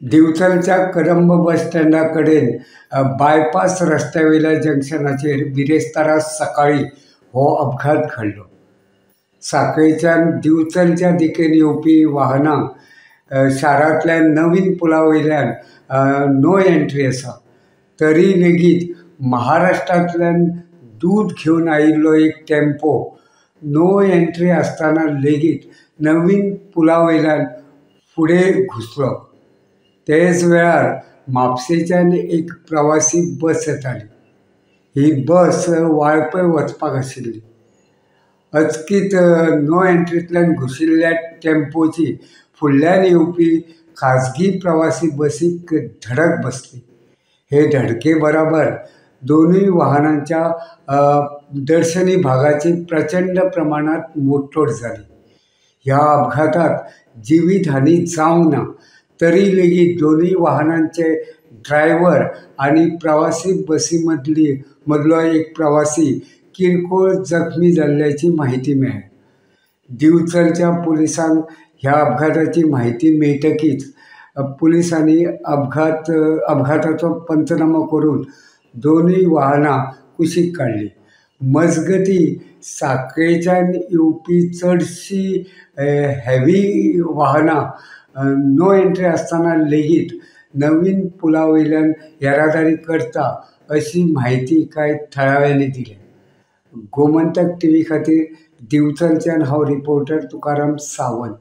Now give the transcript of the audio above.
दिवचलच्या कदंब बस स्टँडा कडेन बायपास रस्त्या वयल्या जंक्शनाचेर बिरेस्तारा सकाळीं हो अपघात घडलो. सांखळेच्यान दिवचलच्या दिकेन येवपी वाहनांक शारांतल्यान नवीन पुला वयल्यान नो एंट्री आसा. तरी लेगीत महाराष्ट्रांतल्यान दूद घेवन आयिल्लो एक टेम्पो नो एंट्री आसतना लेगीत नवीन पुला वयल्यान फुडें घुसलो. तेच वेळार म्हापशेंच्यान एक प्रवासी बस येताली. ही बस वाळपय वचपाक आशिल्ली. अचकीत नो एंट्रींतल्यान घुशिल्ल्या टेम्पोची फुडल्यान येवपी खाजगी प्रवासी बसीक धडक बसली. हे धडके बराबर दोनूय वाहनांच्या दर्शनी भागाची प्रचंड प्रमाणांत मोडतोड जाली. ह्या अपघातांत जिवीत हानी जावंक ना, तरी लेगीत दोनूय वाहनांचे ड्रायव्हर आनी प्रवासी बसी मदलो एक प्रवासी किरकोळ जखमी जाल्ल्याची म्हायती मेळ्ळ्या. दिवचलच्या पुलिसांक ह्या अपघाताची म्हायती मेळटकीच पुलिसांनी अपघाताचो पंचनामो करून दोनूय वाहनां कुशीक काडली. मजगतीं, सांखळेच्यान येवपी चडशीं हेवी वाहनां नो एंट्री आसतना लेगीत नवीन पुला वयल्यान येरादारी करता अशी म्हायती कांय थळाव्यांनी दिल्या. गोमंतक टीव्ही खातीर दिवचलच्यान हांव रिपोर्टर तुकाराम सावंत.